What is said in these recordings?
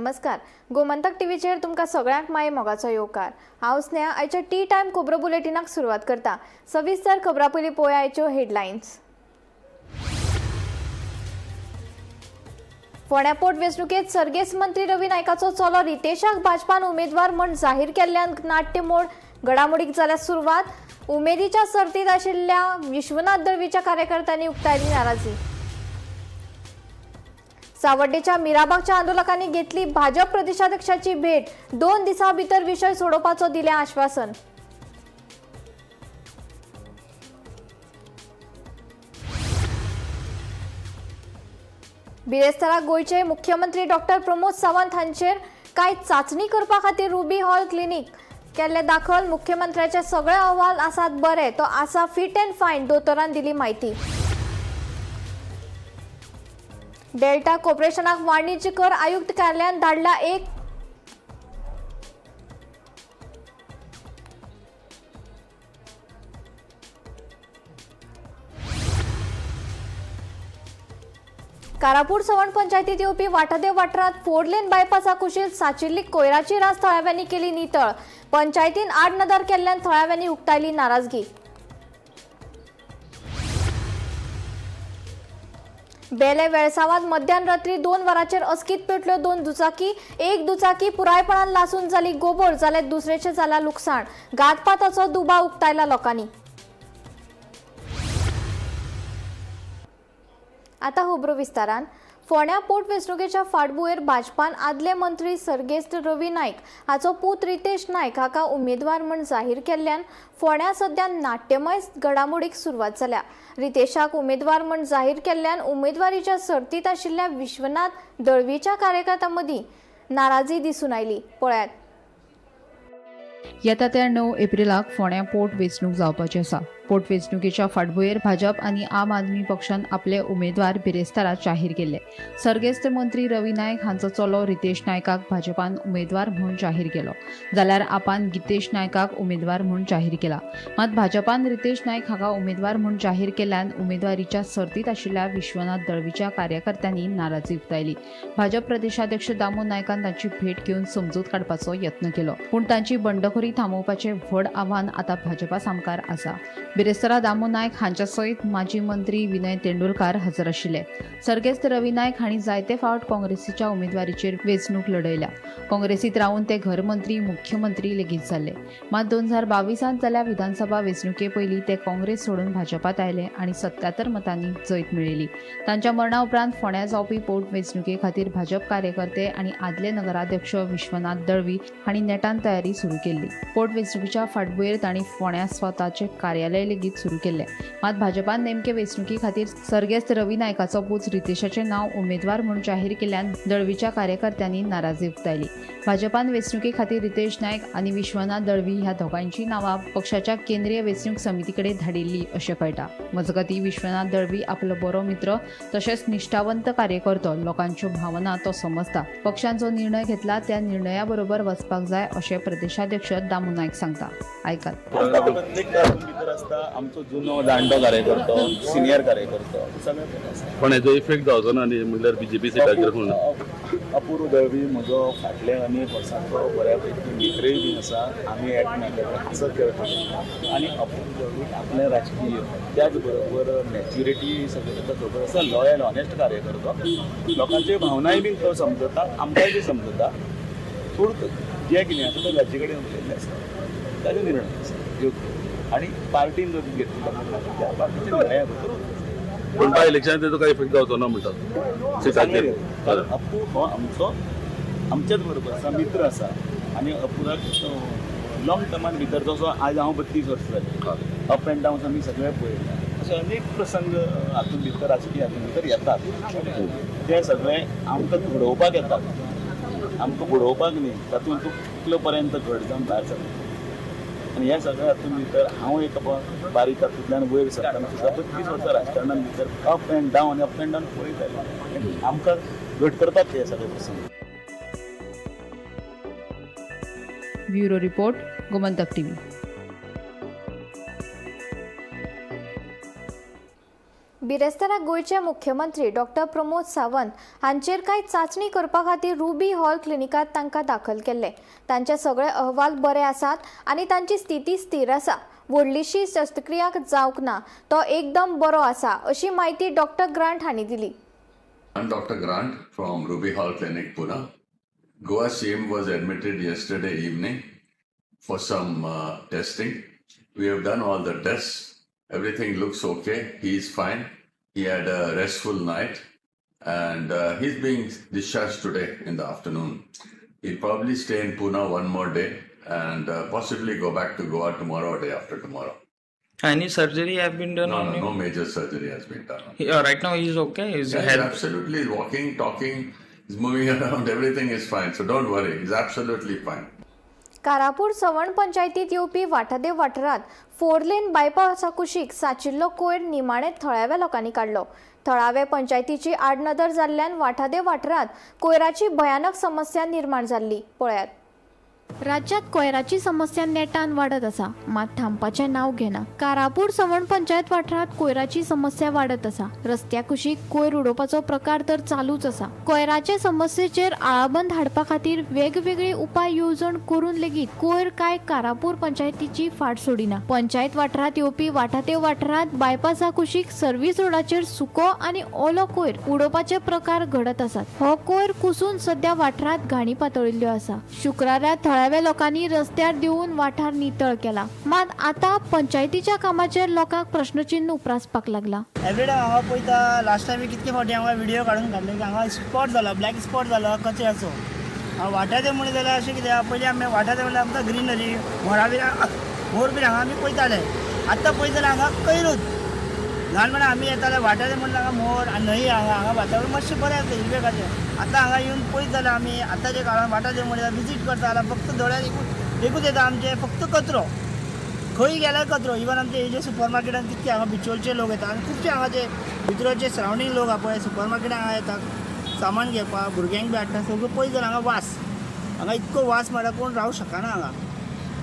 नमस्कार, गोमंतक टीव्हीचेर तुमकां सगळ्यांक माये मोगाचो येवकार. हांव स्नेहा आयच्या टी टायम खबरो बुलेटिनाक सुरवात करता. सविस्तर खबरां पयलीं पळोवया आयच्यो हेडलायन्स. फोंड्या पोट वेंचणुकेंत सर्गेस्त मंत्री रवी नायकाचो चलो रितेशाक भाजपान उमेदवार म्हूण जाहीर केल्ल्यान नाट्यमोड घडामोडीक जाल्या सुरवात. उमेदीच्या सर्तीत आशिल्ल्या विश्वनाथ दळवीच्या कार्यकर्त्यांनी उक्तायली नाराजी. सावड्डेच्या मिराबागच्या आंदोलकांनी घेतली भाजप प्रदेशाध्यक्षाची भेट. 2 दिसां भितर विशय सोडोवपाचो दिलें आश्वासन. बिरेस्तारा गोंयचे मुख्यमंत्री डॉक्टर प्रमोद सावंत हांचेर कांय चांचणी करपा खातीर रुबी हॉल क्लिनीक केल्ले दाखल. मुख्यमंत्र्याचे सगळे अहवाल आसात बरे, तो आसा फिट अँड फायन, दोतोरान दिली म्हायती. डेल्टा कॉर्पोरेशनाक वाणिज्य कर आयुक्त कार्यालयान धाडला एक कारापूर सवण पंचायतीत येवपी वाठादेव वाठारांत 4 लेन बायपासा कुशीक साचिल्ली कोयराची रास थळाव्यांनी केली नितळ. पंचायतीन आडनदर केल्ल्यान थळाव्यांनी उक्तायली नाराजगी. बेले वेळसावात मध्यान रात्री 2 वरांचेर अचकीत पेटल्यो 2 दुचाकी. एक दुचाकी पुरायपणान लासून जाली गोबोर, जाल्यार दुसरेचें जाला लुकसाण. घातपाताचो दुबाव उक्तायला लोकांनी. आता खबरो विस्तारान. फोंड्या पोटवेंचणुकेच्या फाटभुंयेर भाजपान आदले मंत्री सर्गेस्त रवी नायक हाचो पूत रितेश नायक हाका उमेदवार म्हूण जाहीर केल्ल्यान फोंड्या सद्या नाट्यमय घडामोडीक सुरवात जाल्या. रितेशाक उमेदवार म्हूण जाहीर केल्ल्यान उमेदवारीच्या सर्तीत आशिल्ल्या विश्वनाथ दळवीच्या कार्यकर्त्यां मदीं नाराजी दिसून आयली. पळयात. येता त्या 9 एप्रिलाक फोंड्या पोट वेंचणूक जावपाची आसा. पोटवेंचणुकेच्या फाटभुंयेर भाजप आनी आम आदमी पक्षान आपले उमेदवार बिरेस्तारा जाहीर केले. सर्गेस्त मंत्री रवी नायक हांचो चलो रितेश नायकाक भाजपान उमेदवार म्हूण जाहीर केलो, जाल्यार आपान गितेश नायकाक उमेदवार म्हूण जाहीर केला. मात भाजपान रितेश नायक हाका उमेदवार म्हूण जाहीर केल्ल्यान उमेदवारीच्या सर्तीत आशिल्ल्या विश्वनाथ दळवीच्या कार्यकर्त्यांनी नाराजी उक्तायली. भाजप प्रदेशाध्यक्ष दामू नायकान तांची भेट घेवन समजूत काडपाचो यत्न केलो, पूण तांची बंडखोरी थांबोवपाचें व्हड आव्हान आतां भाजपा सामकार आसा. बिरेस्तारा दामू नायक हांच्या सयत माजी मंत्री विनय तेंडुलकार हजर आशिल्ले. सर्गेस्त रवी नायक हांणी जायते फावट काँग्रेसीच्या उमेदवारीचेर वेंचणूक लढयल्या. काँग्रेसीत रावन ते घरमंत्री, मुख्यमंत्री लेगीत जाल्ले. मात 2022 जाल्ल्या विधानसभा वेंचणुके पयलीं ते काँग्रेस सोडून भाजपात आयले आनी 77 मतांनी जैत मेळयली. तांच्या मरणा उपरांत फोंड्या जावपी पोट वेंचणुके खातीर भाजप कार्यकर्ते आनी आदले नगराध्यक्ष विश्वनाथ दळवी हांणी नेटान तयारी सुरू केल्ली. पोट वेंचणुकेच्या फाटभुंयेर तांणी फोंड्या स्वताचें कार्यालय लेगीत सुरू केल्लें. मात भाजपान नेमके वेंचणुके खातीर सर्गेस्त रवी नायकाचो पूत रितेशाचें नांव उमेदवार म्हूण जाहीर केल्ल्यान दळवीच्या कार्यकर्त्यांनी नाराजी उक्तायली. भाजपान वेंचणुके खातीर रितेश नायक आनी विश्वनाथ दळवी ह्या दोगांयची नांवां पक्षाच्या केंद्रीय वेंचणूक समिती कडेन धाडिल्ली अशें कळटा. मजगतीं, विश्वनाथ दळवी आपलो बरो मित्र तशेंच निश्ठावंत कार्यकर्तो, लोकांच्यो भावना तो समजता. पक्षान जो निर्णय घेतला त्या निर्णया बरोबर वचपाक जाय अशें प्रदेशाध्यक्ष दामू नायक सांगता. आयकात. प्रत्येक भितर आसता आमचो जुनो जाणटो कार्यकर्तो, सिनियर कार्यकर्तो, सगळे आसता. पण हेजो इफेक्ट जावचो ना न्ही, म्हणल्यार बीजेपी सिटाचेर म्हणून? अपूर्व दळवी म्हजो फाटले अनेक वर्सांचो बऱ्यापैकी मित्रय बीन आसा. आमी एकमेकां हांसत खेळटा आनी अपूर्व दळवी आपलें राजकीय त्याच बरोबर मॅच्युरिटी सगळें ताका खबर आसा. लॉयल ऑनेस्ट कार्यकर्तो, लोकांच्यो भावनाय बीन तो समजता, आमकांय बी समजता. पूण जें कितें आसा तें ताजे कडेन उलयल्लें आसता, ताजो निर्णय आसा योग्य आनी पार्टीन जो घेतला त्या पार्टीच्या निर्णया बरोबर. पण बाय इलेक्शनान तेजो काय इफेक्ट जावचो ना म्हणटात सिटाचेर? कारण अप्पू हो आमचो आमच्याच बरोबर आसा, मित्र आसा आनी अपुराक लॉंग टर्मान भितर जसो आज हांव 32 वर्सां जाली, अप एंड डाउन्स आमी सगळे पळयला. अशे अनेक प्रसंग हातूंत भितर राजकीय हातूंत भितर येतात, ते सगळे आमकां घडोवपाक येतात, आमकां बुडोवपाक न्ही. तातूंत तूं कितलो पर्यंत घट जावन भायर सरता आनी ह्या सगळ्या हातूंत भितर हांव एक बारीक तातूंतल्यान वयर सरतना सुद्दां 32 वर्सां राजकारणान भितर up and down, up and down पळयत आयला. आमकां घट करतात हे सगळे प्रसंग. Bureau report, Gomantak TV. बिरेस्तारा गोंयचे मुख्यमंत्री डॉक्टर प्रमोद सावंत हांचेर कांय चांचणी करपा खातीर रुबी हॉल क्लिनिकांत तांकां दाखल केल्ले. तांचे सगळे अहवाल बरे आसात आनी तांची स्थिती स्थिर आसा. व्हडलीशी शस्त्रक्रिया जावंक ना, तो एकदम बरो आसा अशी म्हायती डॉक्टर ग्रांट हांणी दिली. I'm Dr. Grant from Ruby Hall Clinic, Pune. Goa CM was admitted yesterday evening for some testing. We have done all the tests. Everything looks okay. He is fine. He had a restful night and he's being discharged today in the afternoon. He'll probably stay in Pune one more day and possibly go back to Goa tomorrow or day after tomorrow. Any surgery have been done No, on no, him? no major surgery has been done on him. Right now he is okay. His Yeah, he's health. absolutely walking, talking, he's moving around, everything is fine. So don't worry, he's absolutely fine. Karapur सवण पंचायतीत येवपी वाठादेव वाठारांत four lane बायपासा कुशीक सांचिल्लो कोयर निमाणे थळाव्या लोकांनी काडलो. थळावे पंचायतीची आडनदर जाल्ल्यान वाठादेव वाठारांत कोयराची भयानक समस्या निर्माण जाल्ली. पळयात. राज्यात कोयराची समस्या नेटान वाडत आसा, मात थांबपाचें नांव घेना. कारापूर सवण पंचायत वाठारांत कोयराची समस्या वाडत आसा. रस्त्या कुशीक कोयर उडोवपाचो प्रकार तर चालूच आसा. कोयराचे समस्येचेर आळाबंद हाडपा खातीर वेगवेगळे उपाय येवजण करून लेगीत कोयर काय कारापूर पंचायतीची फाट सोडिना. पंचायत वाठारांत येवपी वाठादेव वाठारांत बायपासा कुशीक सर्व्हिस रोडाचेर सुको आनी ओलो कोयर उडोवपाचे प्रकार घडत आसात. हो कोयर कुसून सध्या वाठारांत घाणी पातळिल्ल्यो आसा. शुक्रारा थळाव्या लोकांनी रस्त्यार देंवून वाठार नितळ केला, मात आतां पंचायतीच्या कामाचेर लोकांक प्रश्नचिन्न उप्रासपाक लागला. एवरी टायम हांगा पळयता. लास्ट टायम कितके फावटी हांगा व्हिडिओ काडून घातले की हांगा स्पॉट जाला, ब्लॅक स्पॉट जाला कचऱ्याचो. वाठादेव म्हणलें जाल्यार अशें कितें आहा, पयलीं आमी वाठादेव म्हणल्यार आमकां ग्रिनरी, मोरा बीन, मोर बीन हांगा आमी पळयताले. आतां पळयत जाल्यार हांगा कयरूच. ल्हानपणा आमी येताले वाठादेव म्हणल्यार हांगा मोर आनी न्हंय, हांगा हांगा वातावरण मातशें बरें आसलें, हिरवेगाचें. आतां हांगा येवन पळयत जाल्यार आमी आतांच्या काळान वाठादेव म्हणल्यार विजीट करता जाल्यार फक्त दोळ्यार एकूच एकूच येता आमचें, फक्त कचरो. खंय गेल्यार कचरो. इवन आमचे हे जे सुपर मार्केटान कितके हांगा बिचोलचे लोक येता आनी खुबशे हांगाचे भितरचे सरावंडींग लोक आहा पळय, सुपर मार्केटान हांगा येता सामान घेवपाक, भुरग्यांक बी हाडटा. सगळें पळयत जाल्यार हांगा वास, हांगा इतको वास म्हळ्यार कोण रावंक शकना हांगा.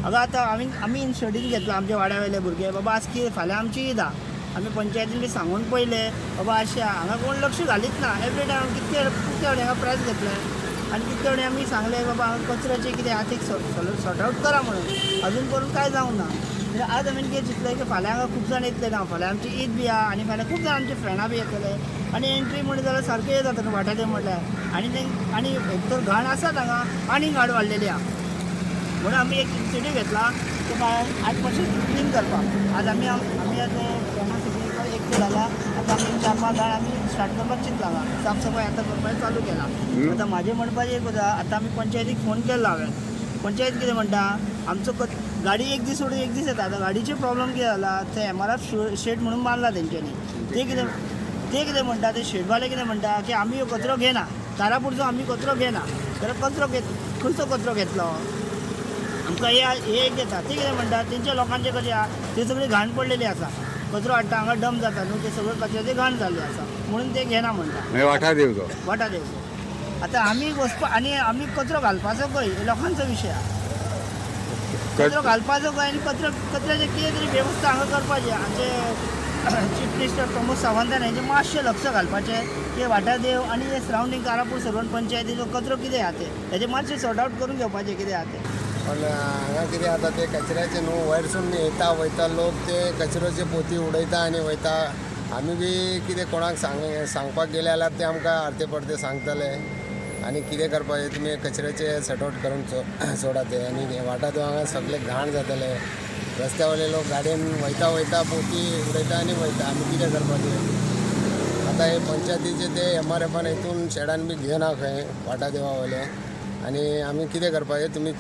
हांगा आतां आमी इनिशिएटीव घेतला आमच्या वाड्या वयले भुरगे, बाबा आज कितें फाल्यां आमची ईद आहा. आमी पंचायतीन बी सांगून पळयलें बाबा अशें आहा, हांगा कोण लक्ष घालीत ना. एवरी टायम कितके कितके फावटी हांगा प्रेस घेतलें आनी कितके फावटी आमी सांगलें बाबा हांगा कचऱ्याचें कितें आहा तें सॉर्ट आवट करा म्हणून, अजून करून कांय जावंक ना. म्हणजे आज आमी कितें चिंतलें की फाल्यां हांगा खूब जाण येतले ना, फाल्यां आमची ईद बी आहा आनी फाल्यां खूब जाण आमचे फ्रेंडां बी येतले आनी एंट्री म्हणलें जाल्यार सारकें जाता वाठादेव म्हणल्यार. आनी ते आनी एक तर घाण आसात हांगा आनी घाण वाडलेली आहा, म्हणून आमी एक इनिशिएटीव घेतला की आज मातशें क्लीन करपाक. आज आमी आमी आतां फ्रेंडां सगळीं एक जाल्या, आतां आमी 4-5 जाण आमी स्टार्ट करपाक चिंतला, हांगा साफ सफाय आतां करपाक चालू केला. आतां म्हाजें म्हणपाचें एक आसा, आतां आमी पंचायतीक फोन केल्लो हांवें. पंचायत कितें म्हणटा, आमचो गाडी एक दीस सोडून एक दीस येता. आतां गाडीचे प्रॉब्लम कितें जाला, ते एमआरएफ शेड म्हणून बांदला तेंच्यांनी. ते कितें म्हणटा, ते शेडवाले कितें म्हणटा की आमी ह्यो कचरो घेना, कारापूरचो आमी कचरो घेना. जाल्यार कचरो घेत खंयचो कचरो घेतलो आमकां हे एक येता. ते कितें म्हणटा, तेंच्या लोकांचें कशें आहा, ते सगळी घाण पडलेली आसा, कचरो हाडटा हांगा डंप जाता न्हू, ते सगळें कचऱ्याची घाण जाल्ली आसा म्हणून ते घेना म्हणटा. वाठादेवचो वाठादेवचो. आतां आमी वचपा आनी आमी कचरो घालपाचो खंय, लोकांचो विशय आहा. कचरो घालपाचो खंय आनी कचऱ्याचें कितें तरी वेवस्था हांगा करपाची. आमचे चीफ मिनिस्टर प्रमोद सावंतान हेंचें मातशें लक्ष घालपाचें की वाठादेव आनी हे सरावंडींग कारापूर सर्वण पंचायतीचो कचरो कितें आहा तें, हेजें मातशें सॉर्ट आवट करून घेवपाचें कितें आहा तें. पण हांगा कितें जाता ते कचऱ्याचे न्हू वयरसून येता वयता लोक, ते कचऱ्याचे पोती उडयता आनी वयता. आमी बी कितें कोणाक सांगपाक गेले जाल्यार ते आमकां आरते परते सांगतले आनी कितें करपाचें, तुमी कचऱ्याचे सॉर्ट आवट करून सोडा ते. आनी वाठादेव हांगा सगळे घाण जातले, रस्त्या वयले लोक गाडयेन वयता वयता पोती उडयता आनी वयता. आमी कितें करपाचें आतां हे पंचायतीचे ते एमआरएफान हितून शेडान बी घेना खंय वाठादेवा वयले, आनी आमी कितें करपाचें, तुमी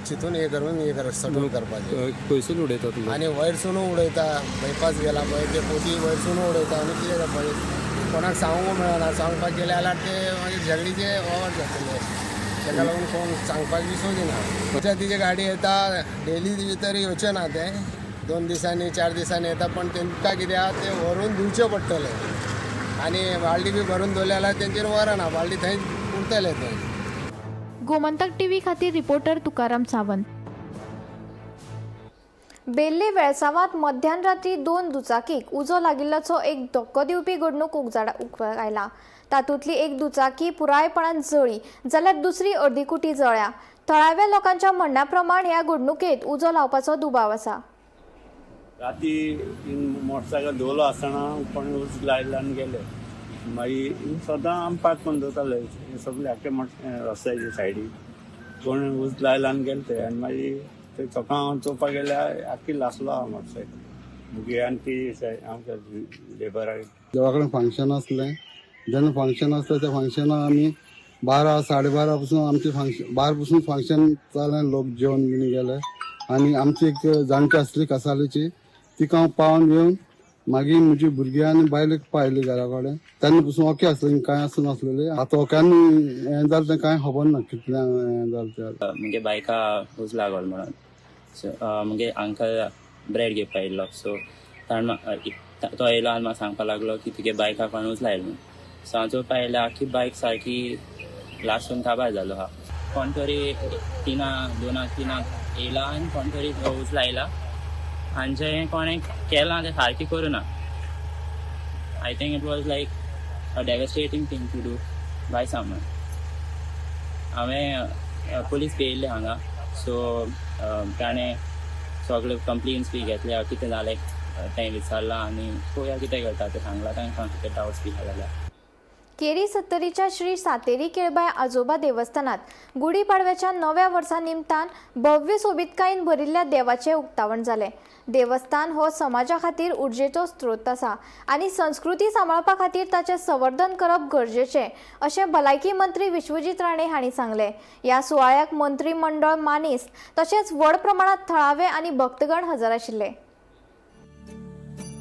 चिंतून हे करून हे कर सॉर्ट आवट करपाचें. खंयसून उडयता तुमी? आनी वयरसून उडयता, बायपास गेला पळय ते पोती वयरसून उडयता. आनी कितें करपाचें, कोणाक सांगूंक मेळना, सांगपाक गेले जाल्यार ते मागीर झगडीचे वावर जातले, ताका लागून कोण सांगपाक बी सोदिना. पंचायतीची गाडी येता डेली तरी येवचें ना, ते 2 दिसांनी 4 दिसांनी येता, पण तांकां कितें आहा ते व्हरून दिवचें पडटलें. आनी बालडी बी भरून दवरले जाल्यार तेंचेर व्हरना, बालडी थंय उरतले ते. गोमंतक टीव्ही खातीर रिपोर्टर तुकाराम सावंत. बेल्ले वेळसावांत मध्यान राती 2 दुचाकीक उजो लागिल्ल्याचो एक धक्को दिवपी घडणूक उक्तायला. तातूंतली एक दुचाकी पुरायपणान जळ्ळी जाल्यार दुसरी अर्दीकुटी जळ्ळ्या. थळाव्या लोकांच्या म्हणण्या प्रमाण ह्या घडणुकेत उजो लावपाचो दुबाव आसा. राती मोटरसायकल दवरलो आसतना कोण उज लायल्यान गेले, मागीर सदां आमी पार्क करून दवरताले सगळे आख्खे रस्त्याचे सायडीक कोण उज लायल्यान गेले ते, आनी मागीर ते सकाळ चोवपाक गेल्यार आख्खी लासलो आहा मोटरसायकल. भुरगे आनी ती आमच्या लेबराक देवा कडेन फंक्शन आसलें, जेन्ना फंक्शन आसलें त्या फंक्शनाक आमी 12 साडे 12 पसून आमचें फंक्शन, 12 पसून फंक्शन जालें, लोक जेवन बीन गेले आनी आमची एक जाणटी आसली कासालीची, तिका हांव पावन येवन मागीर म्हजी भुरगीं आनी बायलेक पायली घरा कडेन. तेन्ना पसून ओके आसलें, कांय आसूं नासलेलें. आतां ओक्यान हें जालें तें कांय खबर ना कितलें हें जालें तें. मुगे बायका उज लागल म्हणून सो मुगे अंकल ब्रेड घेवपा येयल्लो, सो तो येयलो आनी म्हाका सांगपाक लागलो की तुगे बायका कोण उज लायल म्हणून. सो हांव चोवपा येयल्यार आख्खी बायक सारकी लासून काबार जालो आहा. कोण तरी 2 3 येयला आनी कोण तरी उज लायला आनी जें कोणें केलां तें सारकें करूं ना. I think it was like a devastating thing to do by someone. हांवें पुलीस बी येयल्ले हांगा, सो ताणें सगळे कंप्लेन्स बी घेतल्या, कितें जालें तें विचारलां आनी पळोवया कितें करता तें सांगलां तांकां, कितें डावट्स बी आहा जाल्यार. केरी सत्तरीच्या श्री सातेरी केळबाय आजोबा देवस्थानात गुढीपाडव्याच्या नव्या वर्सा निमतान भव्य सोबीतकायेन भरिल्ल्या देवाचें उक्तावण जालें. देवस्थान हो समाजा खातीर उर्जेचो स्रोत आसा आनी संस्कृती सांबाळपा खातीर ताचें संवर्धन करप गरजेचें अशें भलायकी मंत्री विश्वजीत राणे हांणी सांगलें. ह्या सुवाळ्याक मंत्रीमंडळ मानेस्त तशेंच व्हड प्रमाणांत थळावे आनी भक्तगण हजर आशिल्ले.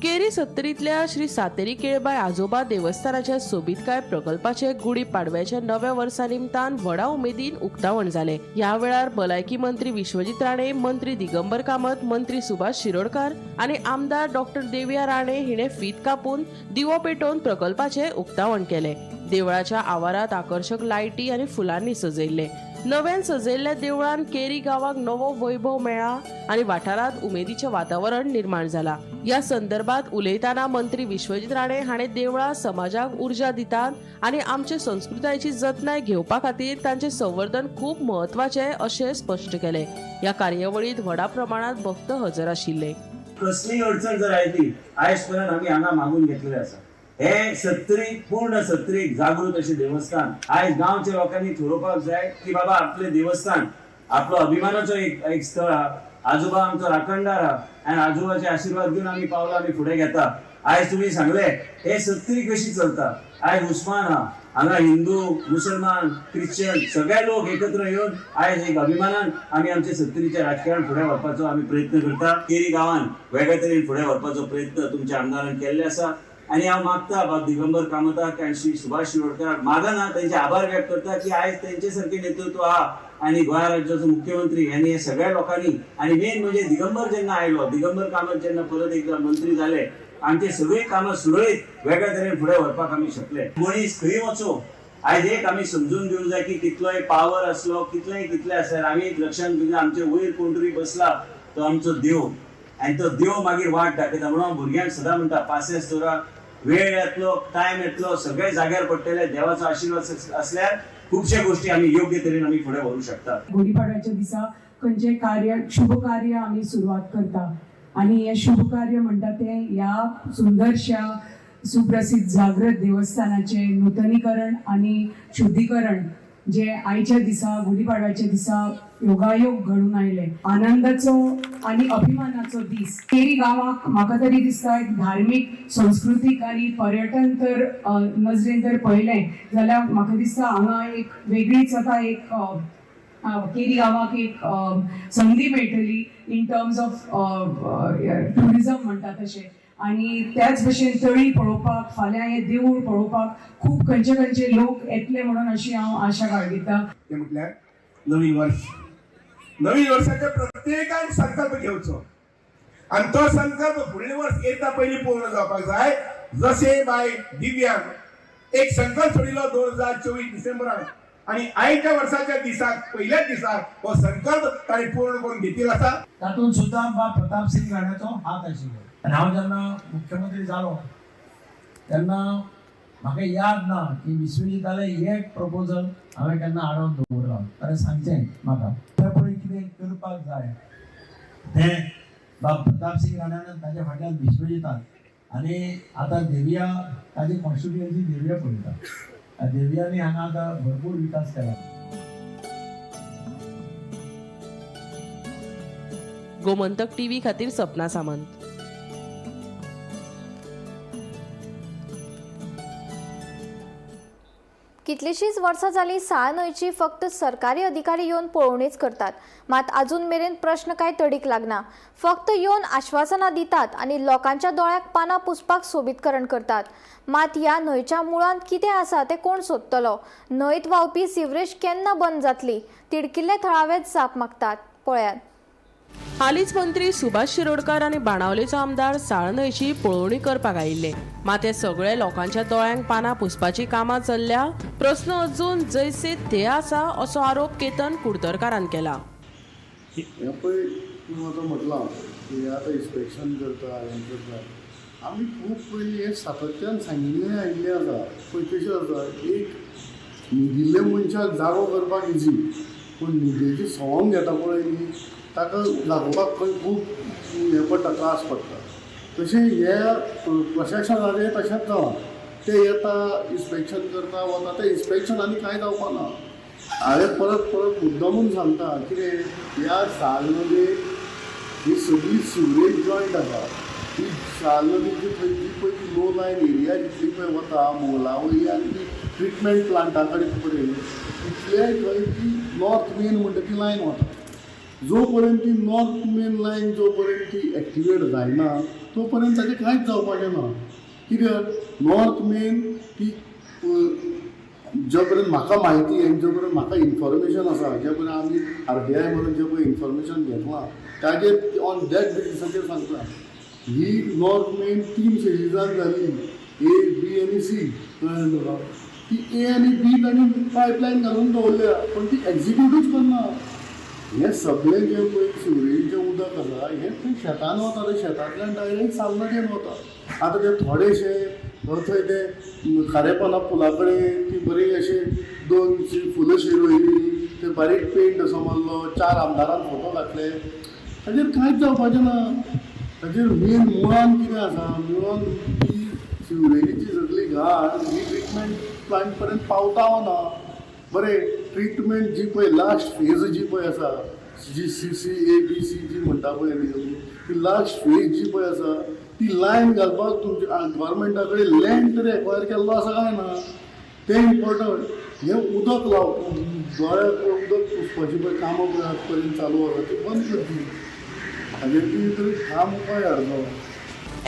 केरी सत्तरींतल्या श्री सातेरी केळबाय आजोबा देवस्थानाच्या सोबीतकाय प्रकल्पाचे गुढी पाडव्याच्या नव्या वर्सा निमतान व्हडा उमेदीन उक्तावण जालें. ह्या वेळार भलायकी मंत्री विश्वजीत राणे, मंत्री दिगंबर कामत, मंत्री सुभाष शिरोडकार आनी आमदार डॉक्टर देविया राणे हिणे फीत कापून दिवो पेटोवन प्रकल्पाचें उक्तावण केलें. देवळाच्या आवारात आकर्शक लायटी आनी फुलांनी सजयल्ले. नव्यान सजयल्ल्या देवळान केरी गांवाक नवो वैभव मेळ्ळा आनी वाठारांत उमेदीचें वातावरण निर्माण जाला. ह्या संदर्भात उलयतना मंत्री विश्वजीत राणे हाणें देवळां समाजाक उर्जा दितात आनी आमचे संस्कृतायेची जतनाय घेवपा खातीर तांचें संवर्धन खूब म्हत्वाचें अशें स्पश्ट केलें. ह्या कार्यावळींत व्हडा प्रमाणात भक्त हजर आशिल्ले. कसलीय अडचण जर आयली आयज पर्यंत आमी हांगा मागून घेतलेले आसा. हे सत्तरी पूर्ण सत्तरी जागृत अशें देवस्थान आयज गांवच्या लोकांनी थरोवपाक जाय की बाबा आपलें देवस्थान आपलो अभिमानाचो एक स्थळ आहा. आजोबा आमचो राखणदार आहा आनी आजोबाचे आशिर्वाद घेवन आमी पावलां आमी फुडें घेता. आयज तुमी सांगले हे सत्तरी कशी चलता, आयज उस्मान आहा, हांगा हिंदू मुसलमान क्रिश्चन सगळे लोक एकत्र येवन आयज एक अभिमानान आमी आमचे सत्तरीचें राजकारण फुडें व्हरपाचो आमी प्रयत्न करता. केरी गांवान वेगळ्या तरेन फुडें व्हरपाचो प्रयत्न तुमच्या आमदारान केल्ले आसा आनी हांव मागता बाब दिगंबर कामताक आनी श्री सुभाष शिरोडकराक मागना तेंचे आभार व्यक्त करता की आयज तेंचे सारकें नेतृत्व आहा आनी गोंय राज्याचो मुख्यमंत्री आनी हे सगळ्या लोकांनी आनी मेन म्हणजे दिगंबर जेन्ना आयलो, दिगंबर कामत जेन्ना परत एकदा मंत्री जाले, आमचे सगळीं कामां सुरळीत वेगळ्या तरेन फुडें व्हरपाक आमी शकले. मनीस खंय वचो आयज एक आमी समजून घेवंक जाय की कितलोय पावर आसलो, कितलेय कितले आसल्यार आमी लक्षांत घेवंक जाय आमचे वयर कोण तरी बसला तो आमचो देव आनी तो देव मागीर वाट दाखयता. म्हणून हांव भुरग्यांक सदां म्हणटा पासियेंस दवरा, वेळ येतलो, टायम येतलो, सगळे जाग्यार पडटले. देवाचो आशिर्वाद असल्यार खुबशे गोष्टी आमी योग्य तरेन आमी फुडें व्हरूंक शकता. गुढीपाडव्याच्या दिसा खंयचें कार्य शुभ कार्य आमी सुरवात करता आनी हें शुभ कार्य म्हणटा तें ह्या सुंदरश्या सुप्रसिद्ध जागृत देवस्थानाचें नुतनीकरण आनी शुद्धीकरण जे आयच्या दिसा गुढीपाडव्याच्या दिसा योगायोग घडून आयले. आनंदाचो आनी अभिमानाचो दीस. केरी गांवाक म्हाका तरी दिसता एक धार्मीक, संस्कृतीक आनी पर्यटन तर नजरेन जर पळयलें जाल्यार म्हाका दिसता हांगा एक वेगळीच आतां एक केरी गांवाक एक संदी मेळटली इन टर्म्स ऑफ ट्युरिजम म्हणटा तशें. आनी त्याच भशेन तळी पळोवपाक, फाल्यां हें देवूळ पळोवपाक खूब खंयचे खंयचे लोक येतले म्हणून अशी हांव आशा बाळगिता. ते म्हटल्यार नवीन वर्ष. नवीन वर्षाच्या प्रत्येकान संकल्प घेवचो आनी तो संकल्प फुडलें वर्स येता पयलीं पूर्ण जावपाक जाय. जशें बाय दिव्यान एक संकल्प सोडिल्लो 2024 डिसेंबरान आणि आयच्या वर्साच्या दिसाक पयल्याच दिसाक हो संकल्प ताणें पूर्ण करून घेतिल्लो आसा. तातूंत सुद्दां बा प्रताप सिंग राण्याचो हात आशिल्लो. आनी हांव जेन्ना मुख्यमंत्री जालो तेन्ना म्हाका याद ना की विश्वजितालें एक प्रपोजल हांवें केन्ना आडोवन दवरलां. ताणें सांगचें म्हाका त्या पळय कितें करपाक जाय तें बाब प्रताप सिंग राण्यान ताच्या फाटल्यान विश्वजितान आनी आतां देविया ताजी कॉन्स्टिट्युएन्सी देविया पळयता. देवियांनी हांगा आतां भरपूर विकास केला. गोमंतक टीव्ही खातीर सपना सामंत. कितलीशीच वर्सां जालीं साळ न्हंयची फक्त सरकारी अधिकारी येवन पळोवणीच करतात, मात अजून मेरेन प्रश्न काय तडीक लागना. फक्त येवन आश्वासनां दितात आनी लोकांच्या दोळ्याक पानां पुसपाक सोबीतकरण करतात. मात ह्या न्हंयच्या मुळांत कितें आसा तें कोण सोदतलो? न्हंयत व्हांवपी सिवरेज केन्ना बंद जातली? तिडकिल्ले थळावेच जाप मागतात. पळयात. हालींच मंत्री सुभाष शिरोडकर आनी बाणावलेचो आमदार साळ न्हंयची पळोवणी करपाक आयिल्ले. मात हे सगळे लोकांच्या दोळ्यांक पानां पुसपाची कामां चल्ल्या. प्रस्न अजून जैसे ते आसा असो आरोप केतन कुडतरकारान केला. हें पळय तूं आतां म्हटलां की आतां इन्स्पेक्शन करता हें करता. आमी खूब पयलीं हें सातत्यान सांगिल्लें आयिल्लें आसा. पळय कशें आसा, एक न्हिदिल्ल्या मनशाक जागो करपाक इजी, पूण न्हिदेचें सवंग घेता पळय न्ही ताका लागोवपाक खंय खूब हें पडटा, त्रास पडटा. तशें हे प्रशासनाचें तशेंच जालां. ते येता इन्स्पेक्शन करता वता, ते इन्स्पेक्शनांनी कांय जावपा ना. हांवें परत परत मुद्दमून सांगता कितें ह्या साल नदयेक ही सगळी सिवरेज जॉयंट आसा. ही साल नदीची थंय जी पळय ती लो लायन एरिया जितली पळय वता मोला वयली आनी ती ट्रिटमेंट प्लांटा कडेन पर्यंत तितले थंय ती नॉर्थ मेन म्हणटा ती लायन वता. जो पर्यंत ती नॉर्थ मेन लायन जो पर्यंत ती एक्टिवेट जायना तो पर्यंत ताचें कांयच जावपाचें ना. कित्याक नॉर्थ मेन ती जे पर्यंत म्हाका म्हायती आनी जे पर्यंत म्हाका इन्फॉर्मेशन आसा, जे पर्यंत आमी RTI म्हणून जे पळय इन्फॉर्मेशन घेतलां ताजेर ऑन that बेसिसाचेर सांगता. ही नॉर्थ मेन 3 फेजीजान जाली, ए बी आनी सी. कळ्ळें तुका? ती ए आनी बी तांणी पायपलायन घालून दवरल्या पूण ती एक्जिक्यूटूच करना. हें सगळें जें पळय सिवरेजीचें उदक आसा हें थंय शेतान वता, ते शेतांतल्यान डायरेक्ट साल नदयेन वता. आतां ते थोडेशे थंय ते खारेपाना पुला कडेन ती बरी अशी 2 फुलां शी रोयली, ते बारीक पेंट असो मारलो, 4 आमदारान फोटो घातले, ताजेर कांयच जावपाचें ना. ताजेर मेन मुळान कितें आसा, मुळान ती सिवरेजीची सगळी घाण ही ट्रिटमेंट प्लांट पर्यंत पावता वा ना. बरें ट्रिटमेंट जी पळय लास्ट फेज जी पळय आसा, जी C C A B C जी म्हणटा पळय न्ही ती लास्ट फेज जी पळय आसा ती लायन घालपाक तुमच्या गव्हर्मेंटा कडेन लँड तरी एक्वायर केल्लो आसा काय ना तें इम्पॉर्टंट. हें उदक लावप दोळ्याक उदक पुसपाची पळय कामां पळय आज पर्यंत चालू आसा ती बंद करची, हाजेर कितें तरी ठाम उपाय हाडचो.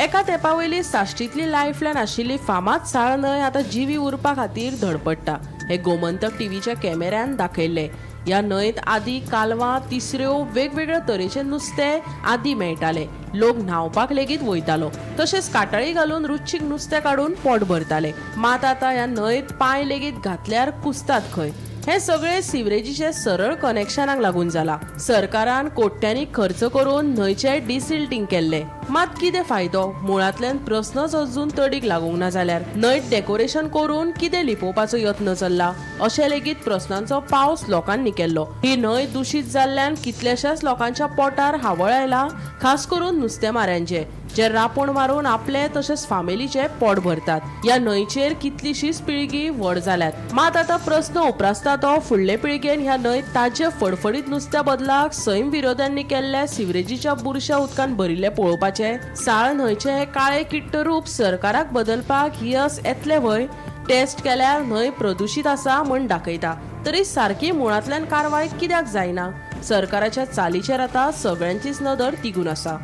एका तेंपा वयली साश्टींतली लायफलायन आशिल्ली फामाद साळ न्हंय आतां जिवी उरपा खातीर धडपडटा हे गोमंतक टीव्हीच्या कॅमेऱ्यान दाखयल्ले. ह्या न्हंयत आदी कालवां, तिसऱ्यो, वेगवेगळ्या तरेचे नुस्तें आदी मेळटाले. लोक न्हांवपाक लेगीत वयतालो. तशेंच काटाळी घालून रुचीक नुस्तें काडून पोट भरताले. मात आतां ह्या न्हंयत पांय लेगीत घातल्यार कुसतात खंय. हे सगळे सिवरेजीचे सरळ कनेक्शनाक लागून जाला. सरकारान कोट्यांनी खर्च करून न्हंयचे डिसिल्टींग केल्ले, मात कितें फायदो? मुळांतल्यान प्रस्नच अजून तडीक लागूंक ना जाल्यार न्हंयत डेकोरेशन करून कितें लिपोवपाचो यत्न चल्ला अशें लेगीत प्रस्नांचो पावस लोकांनी केल्लो. ही न्हंय दुशीत जाल्ल्यान कितल्याशाच लोकांच्या पोटार हावळ आयला, खास करून नुस्तेमाऱ्यांचे जे रापोण मारून आपले तशेंच फामिलीचे पोट भरतात. ह्या न्हंयचेर कितलीशीच पिळगी व्हड जाल्यात, मात आतां प्रस्न उप्रासता तो फुडले पिळगेन ह्या न्हंयत ताजे फडफडीत नुस्त्या बदलाक सैम विरोध्यांनी केल्ल्या सिवरेजीच्या बुरश्या उदकान भरिल्लें पळोवपाचें. साळ न्हंयचें हें काळें किट्ट रूप सरकाराक बदलपाक यस येतलें व्हय? टेस्ट केल्यार न्हंय प्रदुशीत आसा म्हण दाखयता, तरी सारकी मुळांतल्यान कारवाय कित्याक जायना? सरकाराच्या चालीचेर आतां सगळ्यांचीच नदर तिगून आसा.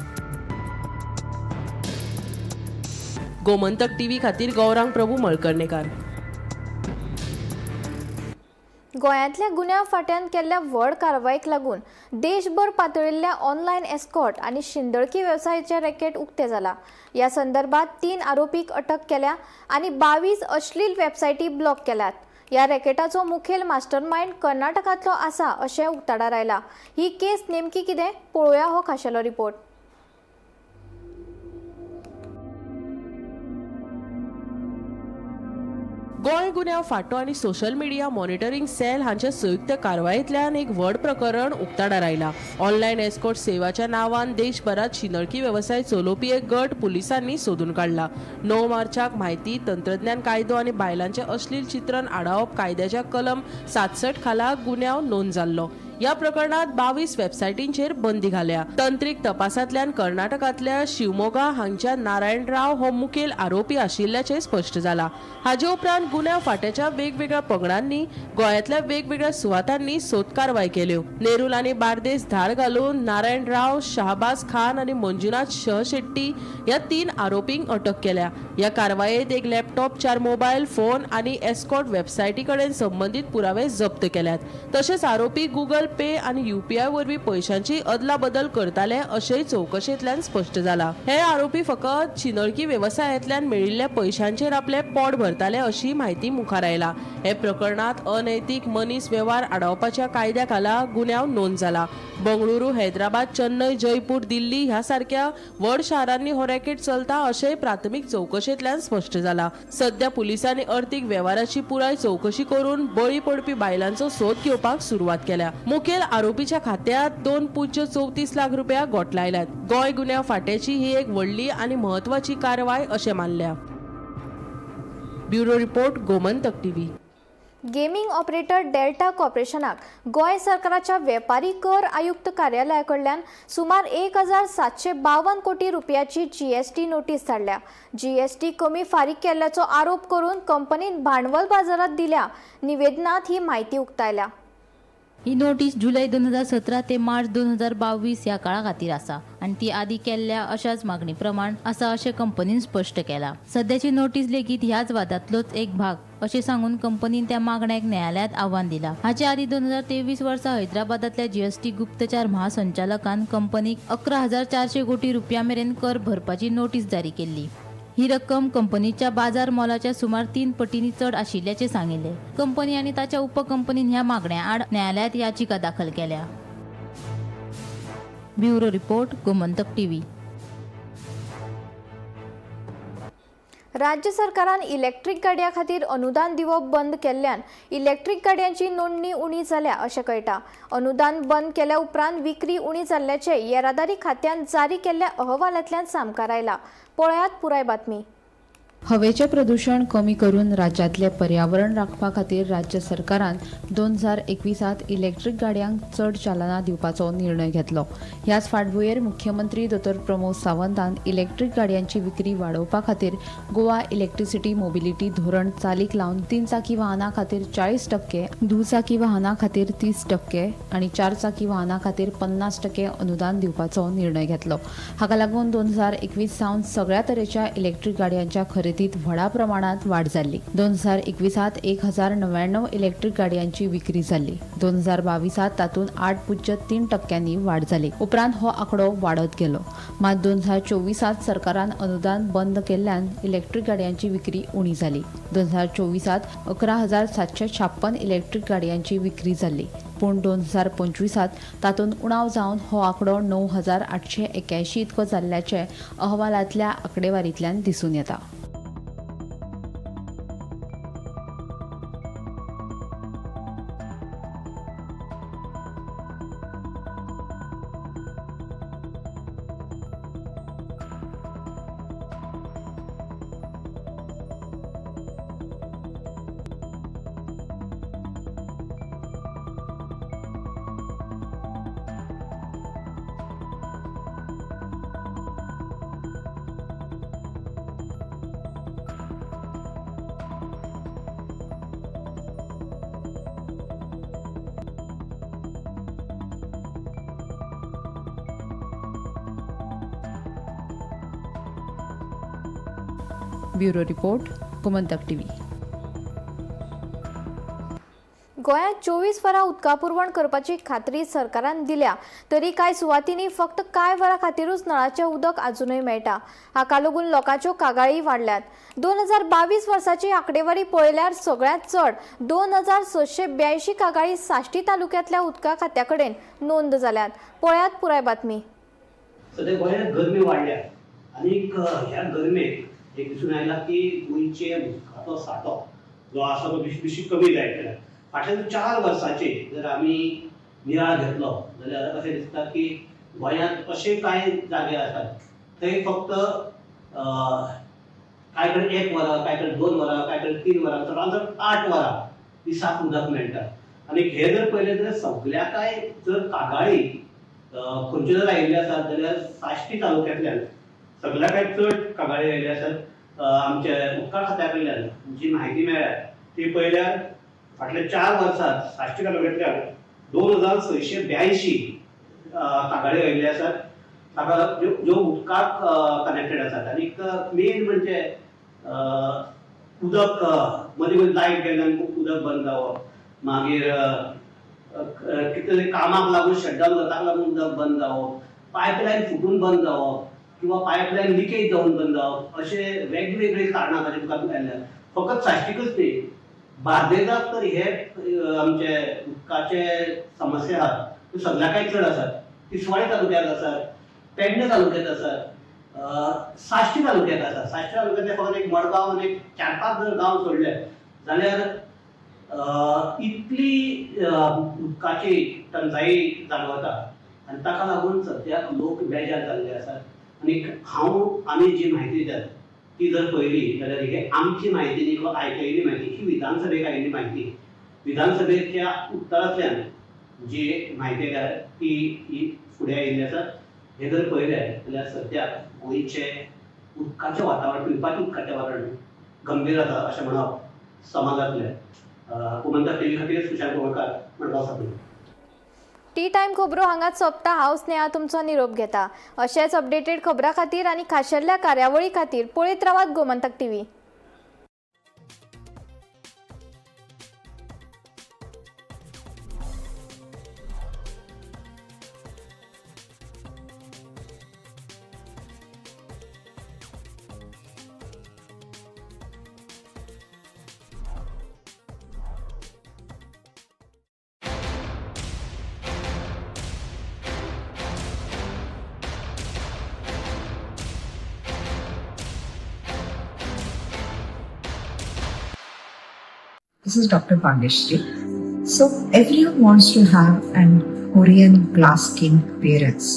गोमंतक टीव्ही खातीर गौरांग प्रभू मळकर्णेकार. गोंयांतल्या गुन्यांव फांट्यान केल्ल्या व्हड कारवायेक लागून देशभर पातळिल्ल्या ऑनलायन एस्कॉर्ट आनी शिंदळकी वेवसायाचें रॅकेट उक्तें जाला. ह्या संदर्भात 3 आरोपीक अटक केल्या आनी 22 अश्लील वेबसायटी ब्लॉक केल्यात. ह्या रॅकेटाचो मुखेल मास्टरमायंड कर्नाटकांतलो आसा अशें उक्ताडार आयलां. ही केस नेमकी कितें पळोवया हो खाशेलो रिपोर्ट. गोंय गुन्यांव फांटो आनी सोशल मिडिया मॉनिटरींग सेल हांच्या संयुक्त कारवायेंतल्यान एक व्हड प्रकरण उक्ताडार आयलां. ऑनलायन एस्कॉर्ट सेवाच्या नांवान देशभरात शिंदळकी वेवसाय चलोवपी एक गट पुलिसांनी सोदून काडला. 9 मार्चाक म्हायती तंत्रज्ञान कायदो आनी बायलांचें अश्लील चित्रण आडावप कायद्याच्या कलम 67 खाला गुन्यांव नोंद जाल्लो. ह्या प्रकरणात 22 वेबसायटींचेर बंदी घाल्या. तंत्रीक तपासांतल्यान कर्नाटकांतल्या शिवमोगा हांगच्या नारायण राव हो मुखेल आरोपी आशिल्ल्याचें स्पश्ट जाला. हाचे उपरांत गुन्यांव फांट्याच्या वेगवेगळ्या पंगडांनी गोंयांतल्या वेगवेगळ्या सुवातांनी सोद कारवाय केल्यो. नेरूल आनी बार्देस धाड घालून नारायण राव, शहाबाज खान आनी मंजुनाथ शहशेट्टी ह्या 3 आरोपींक अटक केल्या. ह्या कारवायेंत एक लॅपटॉप, 4 मोबायल फोन आनी एस्कॉर्ट वेबसायटी कडेन संबंदीत पुरावे जप्त केल्यात. तशेंच आरोपी गुगल पे आनी UPI वरवीं पयशांची अदला बदल करताले अशेंय चवकशेंतल्यान स्पश्ट जाला. हे आरोपी फकत शिंदळकी वेवसायांतल्यान मेळिल्ल्या पयशांचेर आपले पोट भरताले अशी म्हायती मुखार आयला. हे प्रकरणांत अनैतीक मनीस वेव्हार आडावपाच्या कायद्या खाला गुन्यांव नोंद जाला. बंगळुरू, हैदराबाद, चेन्नय, जयपूर, दिल्ली ह्या सारक्या व्हड शारांनी हो रॅकेट चलता अशेंय प्राथमीक चवकशेंतल्यान स्पश्ट जाला. सध्या पुलिसांनी अर्थीक वेव्हाराची पुराय चवकशी करून बळी पडपी बायलांचो सोद घेवपाक सुरवात केल्या. मुखेल आरोपीच्या खात्यात 2.34 लाख रुपया गोठलायल्यात. गोंय गुन्यांव फांट्याची ही एक व्हडली आनी म्हत्वाची कारवाय अशें मानल्या. Bureau report, Gomantak TV. Gaming operator Delta कॉर्पोरेशनाक Goa सरकाराच्या वेपारी कर आयुक्त कार्यालया कडल्यान सुमार 1752 कोटी रुपयाची जीएसटी नोटीस धाडल्या. जीएसटी कमी फारीक केल्ल्याचो आरोप करून कंपनीन भांडवल बाजारात दिल्या निवेदनात ही म्हायती उक्तायल्या. ही नोटीस जुलय 2017 ते मार्च 2022 ह्या काळा खातीर आसा आनी ती आदी केल्ल्या अशाच मागणी प्रमाण आसा अशें कंपनीन स्पश्ट केलां. सद्याची नोटीस लेगीत ह्याच वादांतलोच एक भाग अशें सांगून कंपनीन त्या मागण्याक न्यायालयांत आव्हान दिलां. हाचे आदीं 2023 वर्सा हैदराबादांतल्या जीएसटी गुप्तचार महासंचालकान कंपनीक 11,400 कोटी रुपया मेरेन कर भरपाची नोटीस जारी केल्ली. ही रक्कम कंपनीच्या बाजार मोलाच्या सुमार 3 पटींनी चड आशिल्ल्याचें सांगिल्लें. कंपनी आनी ताच्या उपकंपनीन ह्या मागण्या आड न्यायालयांत याचिका दाखल केल्या. Bureau report, Gomantak TV. राज्य सरकारान इलेक्ट्रीक गाडयां खातीर अनुदान दिवप बंद केल्ल्यान इलेक्ट्रीक गाडयांची नोंदणी उणी जाल्या अशें कळटा. अनुदान बंद केल्या उपरांत विक्री उणी जाल्ल्याचें येरादारी खात्यान जारी केल्ल्या अहवालांतल्यान सामकार आयला. पळयात पुराय बातमी. हवेचें प्रदूशण कमी करून राज्यांतलें पर्यावरण राखपा खातीर राज्य सरकारान 2021 इलेक्ट्रीक गाडयांक चड चालना दिवपाचो निर्णय घेतलो. ह्याच फाटभुंयेर मुख्यमंत्री दोतोर प्रमोद सावंतान इलेक्ट्रीक गाडयांची विक्री वाडोवपा खातीर गोवा इलेक्ट्रिसिटी मोबिलिटी धोरण चालीक लावन 3 चाकी वाहनां खातीर 40%, दुचाकी वाहनां खातीर 30% आनी 4 चाकी वाहनां खातीर 50% अनुदान दिवपाचो निर्णय घेतलो. हाका लागून 2021 सावन सगळ्या तरेच्या इलेक्ट्रीक गाडयांच्या खरेदी व्हडा प्रमाणात वाड जाल्ली. 2021 1099 इलेक्ट्रीक गाडयांची विक्री जाल्ली. 2022 तातूंत 8.3% वाड जाली. उपरांत हो आंकडो वाडत गेलो. मात 2024 सरकारान अनुदान बंद केल्ल्यान इलेक्ट्रीक गाडयांची विक्री उणी जाली. 2024 11,756 इलेक्ट्रीक गाडयांची विक्री जाल्ली. पूण 2025 तातूंत उणाव जावन हो आंकडो 9,881 इतको जाल्ल्याचें अहवालांतल्या आंकडेवारींतल्यान दिसून येता. Bureau report, Gomantak TV. गोंयांत 24 वरां उदका पुरवण करपाची खात्री सरकारान दिल्या तरी कांय सुवातींनी फक्त कांय वरां खातीरूच नळाचें उदक आजुनूय मेळटा. हाका लागून लोकांच्यो कागाळी वाडल्यात. 2022 वर्साची आंकडेवारी पळयल्यार सगळ्यांत चड 2682 कागाळी साश्टी तालुक्यांतल्या उदका खात्या कडेन नोंद जाल्यात. पळयात पुराय बातमी. सद्या गोंयांत गरमी वाडल्या आनीक ह्या गरमेक एक दिसून आयला की गोंयचे उदकाचो सांठो जो आसा तो बेशी कमी जायत गेला. फाटल्या 4 वर्सांचे जर आमी नियाळ घेतलो जाल्यार अशें दिसता की गोंयांत अशे कांय जागे आसात थंय फक्त कांय कडेन 1 वरां, कांय कडेन 2 वरां, कांय कडेन 3 वरां, चडांत चड 8 वरां दिसाक उदक मेळटा. आनी हे जर पळयलें जाल्यार सगल्या कांय जर कागाळी खंयच्यो जर आयिल्ल्यो आसात जाल्यार साश्टी तालुक्यांतल्यान सगल्या कांय चड कागाळी आयिल्ल्यो आसात. आमच्या उदका खात्या कडल्यान जी म्हायती मेळ्ळ्या ती पळयल्यार फाटल्या 4 वर्सांत साश्टी तालुक्यांतल्यान 2682 कागाळी आयिल्ल्यो आसात. ताका ज्यो उदकाक कनेक्टेड आसात. आनीक मेन म्हणजे उदक मदीं मदीं लायट गेल्ल्यान खूब उदक बंद जावप, मागीर कितें तरी कामाक लागून शटडावन जाता ताका लागून उदक बंद जावप, पायपलायन फुटून बंद जावप किंवा पायपलायन लिकेज जावन बंद जावप, अशे वेगवेगळी कारणां ताचे मुखार आयल्या. फकत साश्टीकच न्ही, बार्देजाक तर हे आमचे उदकाचे समस्या आहात त्यो सगल्या कांय चड आसात. तिसवाडी तालुक्यांत आसात, पेडणे तालुक्यांत आसात, साश्टी तालुक्यांत आसात. साश्टी तालुक्यांतले फकत एक मडगांव आनी एक 4-5 जर गांव सोडले जाल्यार इतली उदकाची टंचाई जाणवता आनी ताका लागून सद्याक लोक बेजार जाल्ले आसात. आनी हांव आमी जी म्हायती दितात ती जर पळयली जाल्यार हे आमची म्हायती न्ही किंवा आयकयिल्ली म्हायती ही विधानसभेक आयिल्ली म्हायती, विधानसभेच्या उत्तरांतल्यान जी म्हायती आयल्या ती ही फुडें आयिल्ली आसा. हे जर पळयलें जाल्यार सद्याक गोंयचें उदकाचें वातावरण, पिवपाचें उदकाचें वातावरण गंभीर आसा अशें म्हणप समा जातलें. गोमंतक टीव्ही खातीर सुशांत गोवळकार, मडगांव साकून. टी टायम खबरो हांगाच सोंपता. हांव स्नेहा तुमचो निरोप घेता. अशेंच अपडेटेड खबरां खातीर आनी खाशेल्या कार्यावळी खातीर पळयत रावात Gomantak TV. This is Dr. Bageshri. So everyone wants to have an Korean glass skin appearance.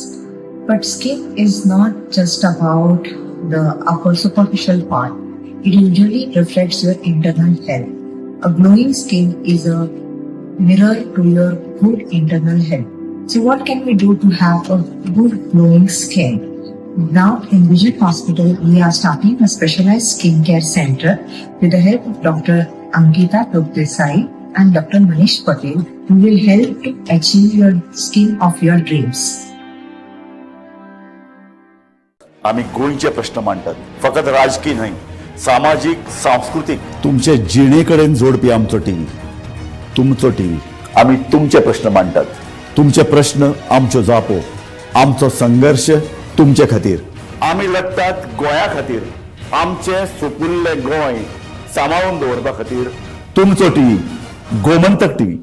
But skin is not just about the upper superficial part. It usually reflects your internal health. A glowing skin is a mirror to your good internal health. So what can we do to have a good glowing skin? Now in Vision Hospital, we are starting a specialized skincare center with the help of Dr. Ankita Desai and Dr. Manish Patel, who will help to achieve your skin of your dreams. आमी गोंयचे प्रश्न मांडटात, फकत राजकी न्हय, सामाजीक, सांस्कृतीक, तुमचे जिणे कडेन जोडपी आमचो टीव्ही, तुमचो टीव्ही. आमी तुमचे प्रश्न मांडटात, तुमचे प्रश्न आमच्यो जापो, आमचो संघर्श तुमचे खातीर. आमी लढटात गोंया खातीर, आमचें सुपुल्लें गोंय सांबाळून दवरपा खातीर. तुमचो टीव्ही, गोमंतक टीव्ही.